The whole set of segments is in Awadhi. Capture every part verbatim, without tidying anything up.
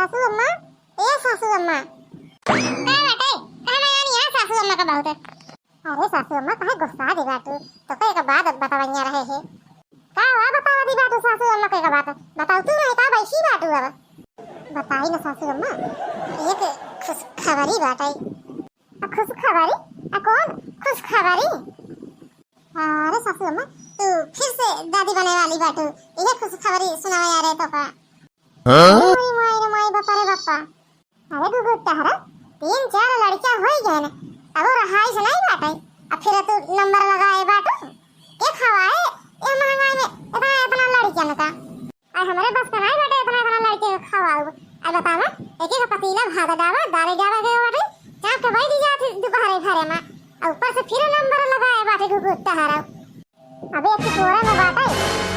सासू अम्मा, ए सासू अम्मा। का बाटे? काहे ना आनी है सासू अम्मा का बहुत? अरे सासू अम्मा, काहे गुस्सा दे बाटू? तो कई का बात बतवैया रहे है। का हुआ बतावा दी बाटू सासू अम्मा के का बात? बताऊ तू नहीं का बैठी बाटू अब? बताई ना सासू अम्मा, एक खुशखबरी बाटे। आ खुशखबरी? आ कौन खुशखबरी? अरे सासू अम्मा, तू फिर से दादी बने वाली बाटू, यह खुशखबरी सुनावे आ रहे तो का? हाँ? अरे माई रे माई, बापा रे बापा। अरे गुगु तहरा तीन चार लड़कियां होई गए न, तबो रहाई से नहीं बाटे। अब फिर तू नंबर लगाए बाटू, के खवाए ये महंगाई में इतना इतना लड़कियन का? आ हमरे बस का नहीं बाटे इतना इतना लड़के के खवाऊ। आ बतावा, एक एक पतीला भात डावा, दाल डावा के बाटे, चाप के बैठ जात दोपहर भरे में। आ ऊपर से फिर नंबर लगाए बाटे गुगु तहरा। अबे एक कोरे में बाटे,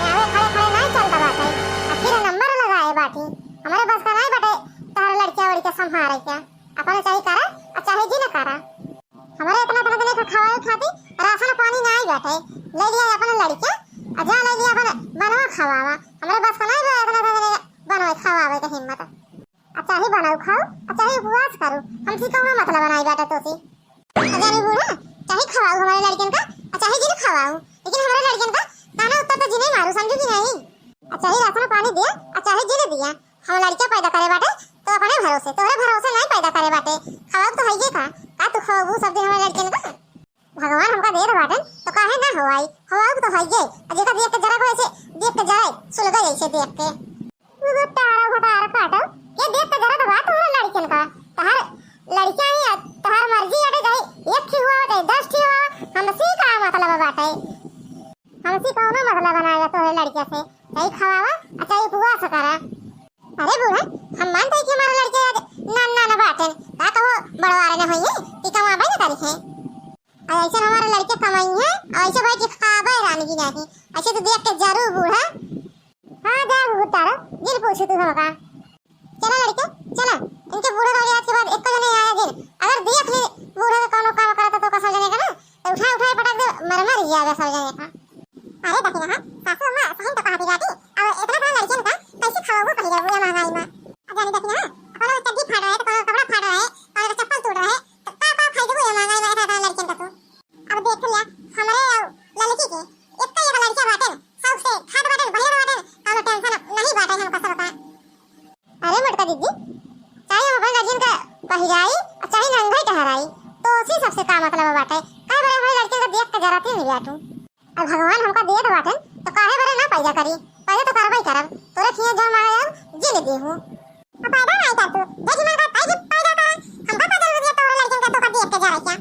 यहाँ खड़े खड़े नहीं चलता बाटे। आ फिर नंबर लगाए बाटी। हमरे बस का नहीं बाटे तहरा लड़किया वड़किया संभारे के। अपने चाहे करा, आ चाहे जी न करा। हमरे इतना इतना जने का खवाए खातिर राशन पानी नहीं बाटे। ले लिया अपने लड़किया, आ जा ले लिया अपने बनवा खवावा। हमरे बस का नहीं बा इतना इतना जने बनवा खवावे के हिम्मत। आ चाहे बनाऊ खाऊ, आ चाहे उपवास करू, हमसे कौनो मतलब नहीं बाटे तोसे। आ जाने बूढ़ा, चाहे खवाऊ हमरे लड़कन का, आ चाहे जिन खवाऊ, लेकिन हमरे लड़कन का ताना उत्तर तो जिने मारू, समझू कि नहीं? आ चाहे राशन पानी दिया, आ चाहे जिन दिया, हम लड़किया पैदा करे बाटे तो अपने भरोसे, तोहरे भरोसे नहीं पैदा करे बाटे। खवाऊ तो हइये का, का तू खवाऊ सब दिन हमरे लड़कन का? भगवान हमका देत बाटन तो काहे ना होवाई, होवाऊ तो हइये। आ जेका देख के जरा को ऐसे देख के जरा सुलगा जैसे देख के। तू तो तारा भतार काटो, के देख के जरा तो बात तोहरे लड़कन का, तोहर लड़कियां ही आ, तोहर मर्जी अटे जाई, एक ठी हुआ चाहे दस ठी हुआ, हमसे का मतलब बाटे? हमसे कौनो मतलब बनाएगा तोहरे लड़किया से? चाहे खवावा, आ चाहे उपवास करा। अरे बूढ़ा, हम मानते हैं कि हमारे लड़के आज नान नान बाटन, का कहो बड़वारे न होइए कि कमाबे न करी है। और ऐसे हमारे लड़के कमाई है, और ऐसे भाई कि खाबे रानी की नहीं, ऐसे तो देख के जरूर बूढ़ा। हाँ, जा गुगु तारा, जिन पूछू तू हमका। चला लड़के, चला। इनके बूढ़े वाली आज के बाद एक जने आया जिन। अगर देख ले बूढ़े के कौनो काम करता तो का सब जने का ना, तो उठाए उठाए पटक दे, मर मर ही आवे सब जने का। अरे दखिना, हाँ, सासू अम्मा सही तो कहती बाटी। अब इतना सारा लड़कियन का कैसे खवाबू कही रहू ये महंगाई में? अब जानी दखिना, हाँ, कौनो चड्डी फाड़ रहे, तो कौनो कपड़ा फाड़ रहे, कौनो चप्पल टूट रहे, तो का का खाई देबू ये महंगाई में इतना सारा लड़कियन का तू? अब देख लिया, हमरे और लड़की के एक एक लड़का बाटे, सबसे खाट बाटे, बढ़िया बाटे, कौनो टेंशन नहीं बाटे हमका सबका। अरे मोटका दीदी, चाहे हम अपने लड़कियन का पहिराई और चाहे नंगे टहराई, तो उसी सबसे का मतलब बाटे? काहे बरे हमारे लड़कियन का देख के जरा तीन लिया तू? अब भगवान हमका देत बाटे, तो काहे बरे ना पैदा करी? पैदा तो करबे करब, तोरे खिए जौन मांगे जाऊ, जिन देहू। अब पैदा नहीं कर तू, जैसे मन का पैदा, पैदा करा, हमका का जरूरत है तोरे लड़कियन का तो का देख के जरा क्या?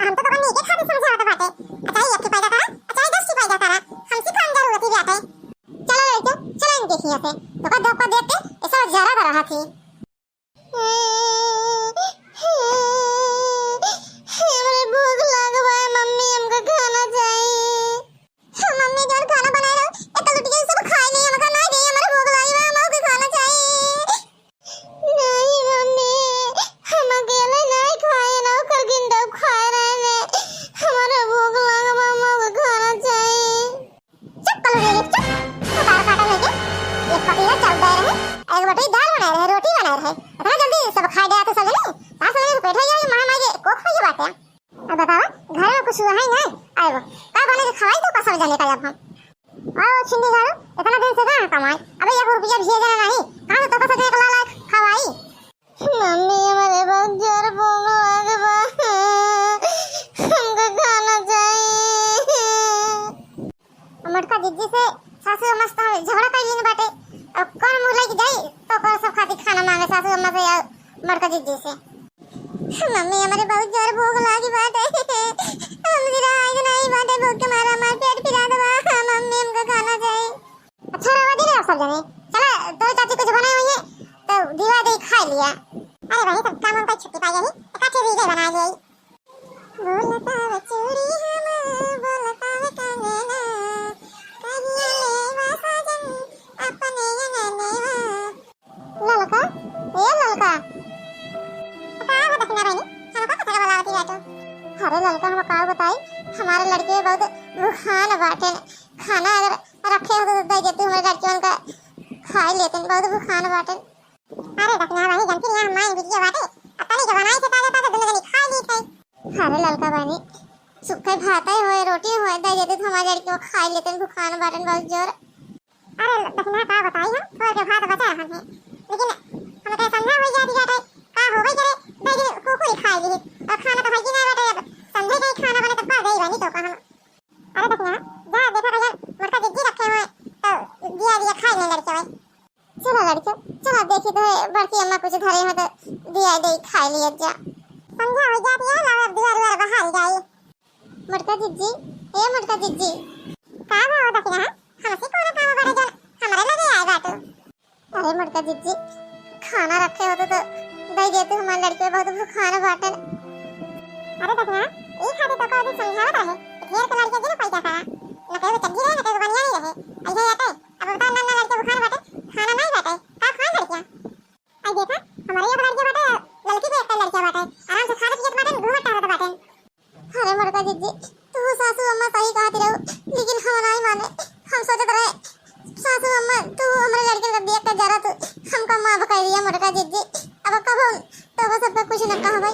हम तो तोका नीके खातिर समझावत बाटे। आ चाहे एक ठे पैदा करा, आ चाहे दस ठे पैदा करा, हमसे कौन जरूरत ही बाटे? चलो लड़के, चलो इनके हियां से। तोका धोखा देते, ऐसा जरा बड़ा हाथी। हमरे भूख लाग बा, मम्मी, हमका खाना चाही। मम्मी, जौन खाना बनाए रहो, एक लुटिया सब खाए नहीं, हमका ना दे, हमरे भूख लाग बा, हमका खाना चाही। नहीं मम्मी, हम अकेले नहीं खाए ना, ओकर गिंडा खाए रहे ने। हमारा भूख लगा, मम्मा को खाना चाहिए। चुप करो रे, चुप। कपार काटा लेके एक पतीला चाउर दे रहे, एक बाटी दाल बनाए रहे, रोटी बनाए रहे। इतना जल्दी सब खाए गया तो सब जने, तार सब जने पेट हो गया, माँ माँ ये कोख हो गया बाटे। अब बतावा, घर में कुछ हुआ है नहीं? आए वो, का बने के खवाई तो का सब जने का अब हम? आओ छिंदी झाड़ू, इतना दिन से कहाँ कमाई? अबे एक रुपया भी देना नहीं, कहाँ से तो का सब जने का ला ला खवाई? मम्मी, हमारे बहुत जोर भूख लाग बा, हमका खाना चाहिए। मोटका जिज्जी से सासू अम्मा से तो झगड़ा कर लेने बाटे। अब कौन मुंह लेके जाई तो कौन सब खातिर खाना मांगे सासू अम्मा से या मोटका जिज्जी से? मम्मी, हमारे बहुत जोर भूख लागी बाटे। हमसे रहाई नहीं बाटे, भूख के मारा हमार पेट पिरात बा। मम्मी, हमका खाना चाहिए। अच्छा, रवा दे ना सब जने। चला, तोरे चाची कुछ बनाए हुई है, तो दिवा दे, खा लिया। अरे भाई, सब काम हम कई छुट्टी पाई है, तो काचे भी दे बना ले। बोलता वे चूड़ी हम, बोलता वे कंगना, कहिया लेवा साजन अपने अंगनवा। ललका, ए ललका। का हो दखिना बहिनी, हमका कथा बोलावती बाटू? अरे ललका, हम का बताई, हमारे लड़के बहुत भूखान बाटे, खाना अगर रखे हो तो दे देती, हमारे लड़के उनका खाई लेते, बहुत भूखान बाटे। अरे दखिना, के बाटे, अब तनी के बनाई थे ताजा ताजा, दुनो जनी खाई ली थे। अरे ललका बहिनी, सुखई भात होए, रोटी होए, दे देते तो हमारे लड़के वो खाई लेते, भुखान बाटन बहुत जोर। अरे दखिना, का बताई हम, थोड़ा के भात बचा रहन है, लेकिन हमके संझा हो जाती बाटे, का होवे करे, दे दे कुकुरी खाई ली, और खाना तो है ही नहीं बाटे, अब संझे के ही खाना बने तो पा गई बनी तो का हम। अरे दखिना, जा देखा भैया, मोटका जिज्जी रखे हुए, तो दिया दिया खाई ले लड़के हुए। चला लड़के, चला देखी तो है, बड़की अम्मा कुछ धरे हो तो दिया दे खाई लिया जा। संझा हो जाती है, लाओ अब दुआर उआर बहार जाई। मोटका जिज्जी, ए मोटका जिज्जी। का बा हो दखिना? हमसे कौन काम बाटे जौन हमरे लगे आए बाटू? अरे मोटका जिज्जी, खाना रखे होते तो दे देते, हमारे लड़के बहुत भुखान बाटन। अरे दखिना, ई खातिर तो कभी समझावत रहे, ढेर के लड़के गिर पैसा खाया, न कहे चड्ढी रहे, न कहे बनियान रहे, ऐसे जाते, अब बता ना, ना लड़के भुखान बाटे, खाना नहीं बाटे, का खाए लड़कियां? आई देखा, हमारे एक लड़के बाटे, लड़की के एक लड़का बाटे, आराम से खाते पियत बाटे, घूमत टहरत बाटे। अरे मोटका जिज्जी, तू सासू अम्मा सही कहत रहू, लेकिन हम नहीं माने। हम सोचत रहे सासू अम्मा तू हमरे लड़कन का देख के जरा तू हमका माफ कर दिया मोटका जिज्जी। अब कब हम तो वो सबका कुछ न कहबै।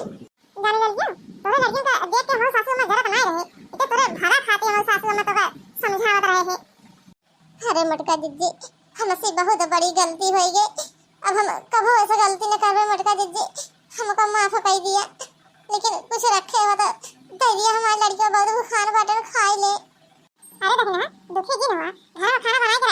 जाने लड़कियों, तोरे लड़कियों का देख के हमारे सासू अम्मा जरा तो नहीं रहे, इतने तोरे भला खातिर हमारे सासू अम्मा तो का समझावत रहे हैं। अरे मोटका जिज्जी, हमसे बहुत बड़ी गलती होइ गई। अब हम कभो ऐसा गलती न करबे मोटका जिज्जी, हमका माफ कर दिया। लेकिन कुछ रखे हो तो दे दिया, हमारे लड़कियों बहुत भुखान बाटन, खाई ले। अरे दखिना, दुखी जिन हुआ, घर में खाना बनाए के